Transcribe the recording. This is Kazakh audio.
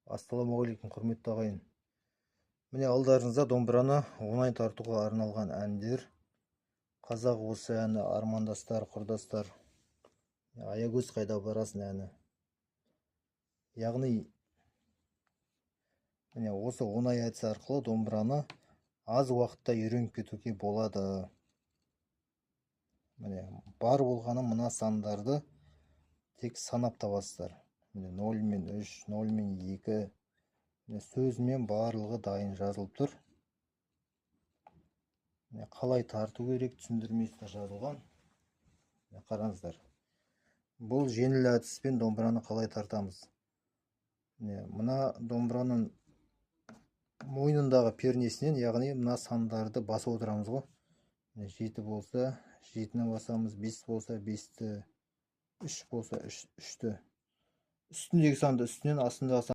Ассалаумағалейкум, құрметті ағайын! Міне, алдарыңызда домбыраны оңай тартуға арналған әндер. Қазақ осы әні, «Армандастар, құрдастар», «Аягөз, қайда барасың» әні. Яғни, міне, осы оңай әдіс арқылы домбыраны аз уақытта үйреніп кетуге болады. Міне, бар болғаны мына сандарды тек санап табасыздар. Міне, 0 мен 3, 0 мен 2. Міне, сөзімен барлығы дайын жазылып тұр. Міне, қалай тарту керек, түсіндірмесі де жазылған. Міне, қараңыздар, бұл жеңіл әдіспен домбыраны қалай тартамыз. Міне, мына домбыраның мойнындағы пернесінен, яғни мына сандарды басып отырамыз ғой. Міне, 7 болса, 7-ні басамыз, 5 болса, 5-ті, 3 болса, 3-ті. Үстіндегі санды үстінен, астындағы